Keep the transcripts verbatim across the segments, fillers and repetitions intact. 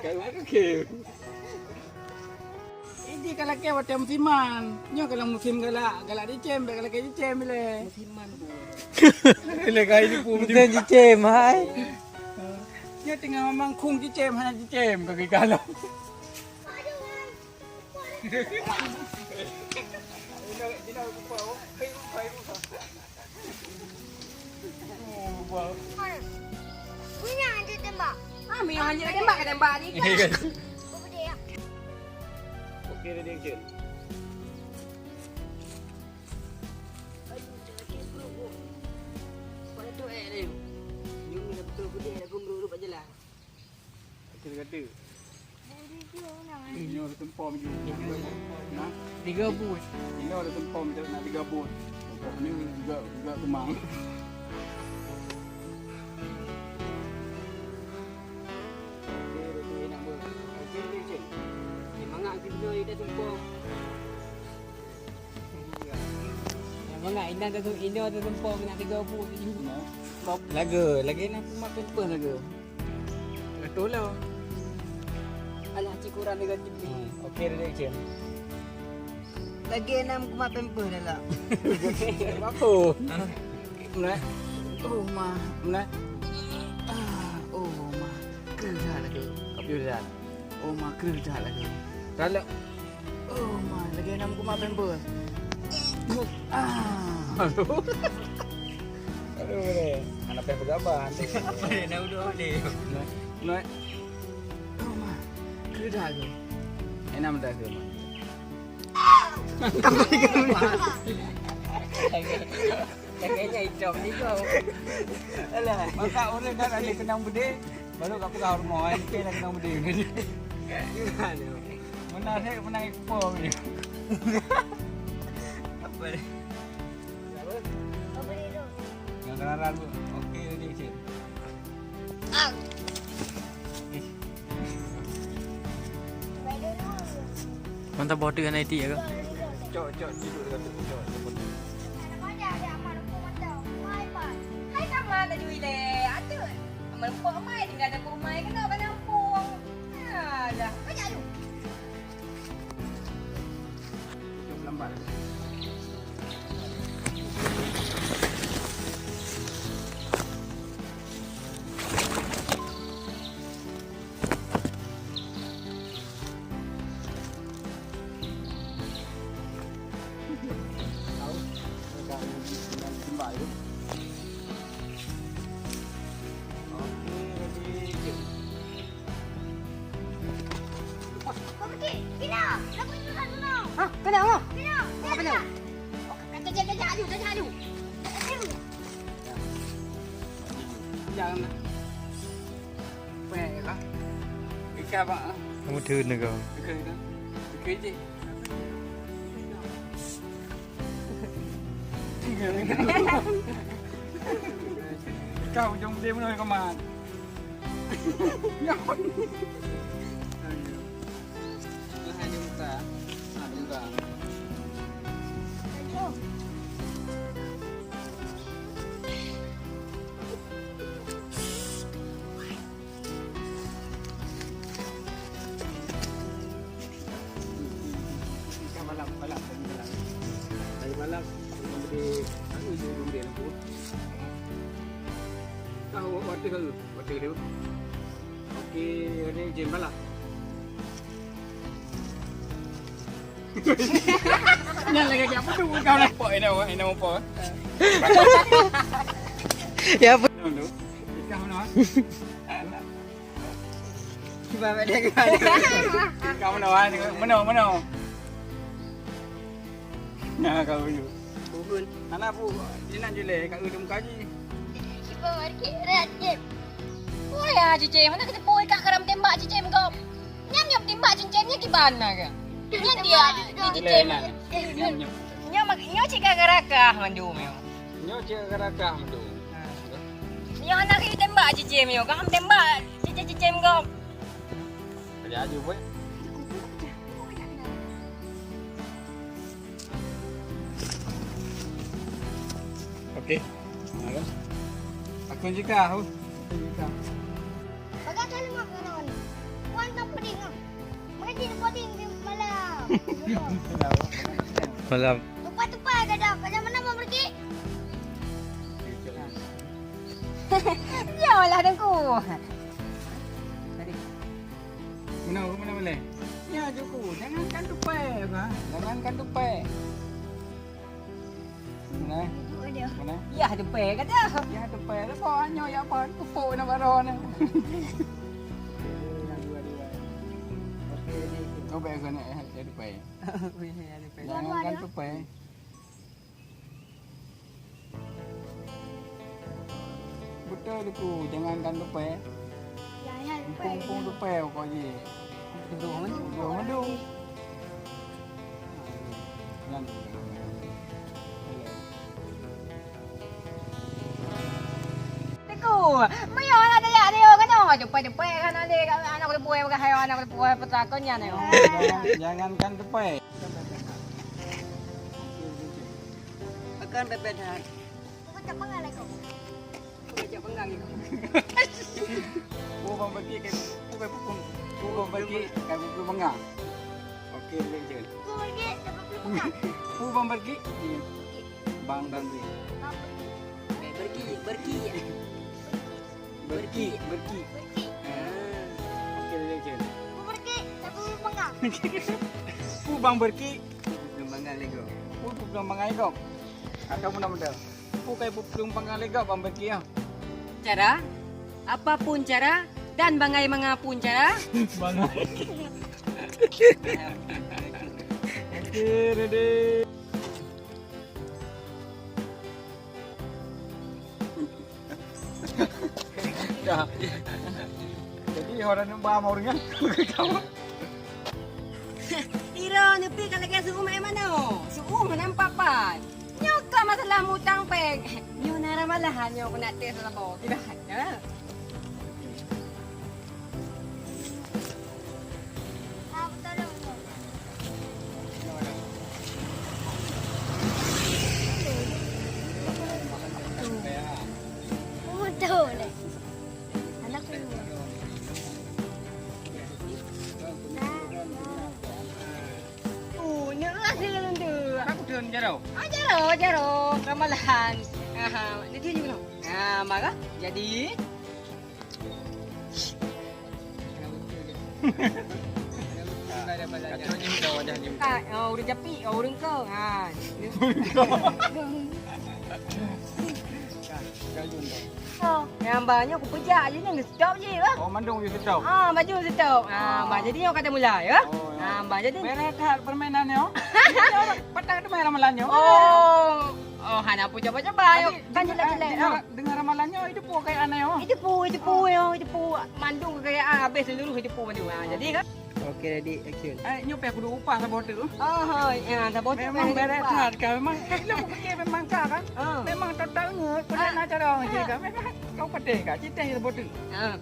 Okey. Ini ka lakèe watèe musiman. Nyoe ka lam musim galak, galak jicém, bèk ka lakèe jicém ilèe. Musiman. Ilèe ka ini pun musim jicém, hai. Nyoe teungoh mamang khueng jicém, hana jicém, ka geukalon. Minyak hana tembak. Ah, minyak hana tembak, ka tembak ni. Iya, kan? Oke, ready, action. Kata-kata. Nyoe ada sempom ju. Nah, tiga bus. Ini ada sempom ju, nah, tiga bus. Pokoknya juga, juga kemang. Oke, oke, oke. Semangat kita, kita sempom. Semangat, indah tu, indah tu sempom nak tiga bus. Lagu, lagi nak kumat pempes lagu. Betul lah. Alah, cik kurang negatif ni. Hmm, oke, ready, action. Lagi enam kumat pempes dah lah. Apa? Mulai. Oh, ma. Mulai. Ah, oh, ma. Kerja lagi. Kopi dah. Oh, ma, kerja lagi. Kalau Oh, ma, lagi enam kumat pempes. Ah. Aduh. Aduh, boleh. Anak payah bergambar nanti. Apa dia nak udah boleh? Naik, naik. Oh, ma, keudah ke? Enam dah ke, ma? Lagèe nyan hitam ni kau. Alah. Maka orang dah ada kenang bedé, baru kat peugah rumah, eh, kita dah kenang bedé. Gimana? Menang saya, menang iku po ni. Apa ni? Yang kena tu. Okey, ready, cik. Mantap boh tu kan I T ya, Kak? Cok, cok, tidur dekat tu. Cok, cok. Hai, sama ada jui le. Aduh. Amal pok mai tinggal dapur mai kena kena pung. Alah, banyak tu. Hah? Kena apa? Kena. Apa kena? Kejap, kejap, kejap, aju, kejap, aju. Jangan. Pek lah. Ikan apa? Kamu turun ke kau? Ikan, ikan. Ikan je. Kau ujung dia mana kau mat? Nyawa ni. Ayo. Lah, ada muka. Ha, ada muka. Ikan balap, balap, tadi balap. Tadi balap, orang beri, anu je, orang beri lampu. Tahu, water ke? Water dia. Okey, ni jam balap. Nyan lagèe jak peuduek kau lah. Pok, ina, ina, pok. Ya, pok. Ina, ina. Ikan mana, ah? Ikan mana, ah? Ikan mana, ah? Mana, mana? Nah, kau dulu. Bukan. Anak, Bu, dia nak jelek, kat ujung kaji. Cuba marikit rat, Cem. Wah, ya, Cicim. Mana kita pun ikat karam tembak, Cicim, kau. Nyan nyam timbak cincin nyan kiban na ke? Nyan dia, ni cincin. Nyoe mak, nyoe cit ka geurakah mandum nyoe. Nyoe cit ka geurakah mandum. Ha. Nyoe hana keu tembak cincin nyoe, ka ham tembak cincin-cincin gob. Laju buet. Okey. Ha, kan? Aku juga, aku juga. Bagaimana mak kawan? Wan ka Malam. Tupai-tupai gadang, gadang mana mau pergi? Yalah, Teungku. Tadi. Mana, mana boleh? Ya, Teungku, jangankan tupai, Bang. Jangankan tupai. Mana? Duduk aja. Mana? Ya, tupai kata. Ya, tupai. Lepas nyoe ya apa? Kepuk nak baroe ni. Yang dua-dua. Okey, ni. Kau baik sangat, eh, ya, tupai. Jangankan tupai. Betul tu, jangankan tupai. Jangan tupai. Mumpung-mumpung tupai kau je. Duduk mana? Duduk mana? Jangan. Teungku, meunyoe hana tajak nyoe keunoe, tupai-tupai kan ade aneuk leubeh, bagaih aneuk leubeh, peutakon nyan nyoe. Jangan, jangankan tupai. Akan pepet hat. Bukan cak panggang lagi. Bukan cak panggang itu. Bubang bagi kan, bukan bubang. Bubang bagi kan bubang panggang. Okey, lanjut. Bubang bagi, dapat bubang panggang. Bubang bagi. Bang, bang, bang. Eh, berki, berki. Berki, berki. Berki. Ah. Okey, lanjut. Berki, tapi pegang. Pu bang berki. Belum bangga lego. Pu belum bangga lego. Atau mudah-mudah. Pu kai pu belum bangga lego bang berki ya. Cara, apapun cara, dan bagaimana pun cara. Bangga. Okey, ready. Dah. Jadi orang nampak sama orang kan? Ira nepi ka lagèe seuuem ék manoe. Seuuem nampak pat. Nyoe ka masalah mutang péng. Nyoe na ramalan nyoe keuneuk tes labo. Kiban, ya. Oh, nyoe lah sih lôn tu. Apa tu, jaroe? Ah, jaroe, jaroe, ramalan. Aha, jadi ni belum? Ah, maka jadi. Ah, oh, ureueng japik, oh, ureueng kong. Ha. Oh, nyang ba nyoe kupeujak je nyoe, stop je lah. Oh, mandum je stop. Ah, baju stop. Ah, ba jadi nyoe ka mulai ya. Oh, ya. Ah, ba jadi. Beres that permainan nyoe. Patah tu main ramalan nyoe. Oh. Oh, hana pun cuba-cuba. Tadi kan dengar, jelek-jelek, dengar, ah. Dengar ramalan nyoe, itu pun kayak aneh, oh. Itu pun, itu pun, oh, itu pun. Mandum kayak, ah, habis seluruh itu pun mandum. Ah, jadi kan? Okey, ready, action. Eh, nyoe payah kudu upah saboh teuk. Oh, hoi, ya, saboh teuk memang payah berat upah. That kan. Memang, eh, lah, bukan memang ka kan? Ah. Memang tak, tak ingat, pernah cara orang je kan. Memang kau pedih kan, cerita saboh teuk. Ah.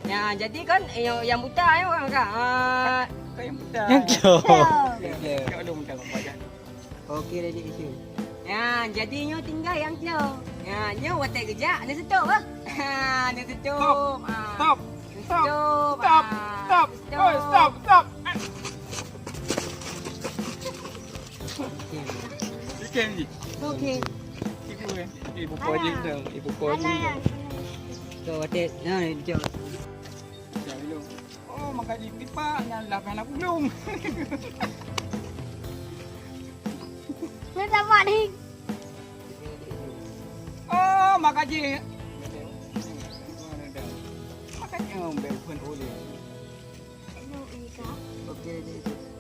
Ya, jadi kan, eh, yang, yang buta, eh, orang kan. Ah. Kau yang buta. Yang jauh. Okey. Kau belum buta, kau buta. Okey, ready, action. Ya, jadi nyoe tinggai nyang klo. Ya, nyoe watèe geujak, neuseutop, ah. Ha, neuseutop. Stop. Ah. Stop. Stop. Stop. Stop. Ah, stop. Stop. Oi, stop, stop. Okey. Okey, Ji. Okey. Ibu, eh. Ibu Alah. Pojing tu. Ibu Pojing tu. Alah. Tu, watèe, nah, jom. Jom dulu. Oh, maka jipipa nyan lah payah na pulung. Ni tapak ni. Oh, maka ji. Maka ji ngombe pun ulih. Okey, ji.